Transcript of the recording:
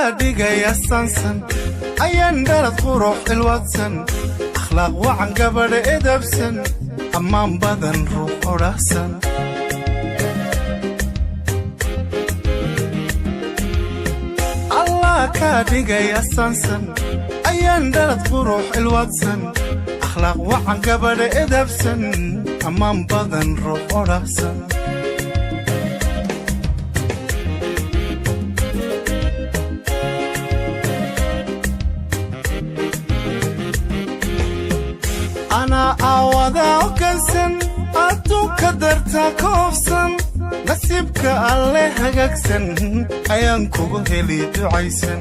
Kaa dhigaya sansan, ayaan dhalad qurux ilwadsan, akhlaaq wacan, gabadha edabsan, ammaan badan, ruux odhahsan. Allah kaa dhigaya sansan, ayaan dhalad qurux ilwadsan, akhlaaq wacan, gabadha edabsan, ammaan badan, ruux odhahsan. Anaa aawadaa ogansan, adduunka dartaa ka hobsan, nasiibka alle hagaagsan ayaan kugu heli ducaysan.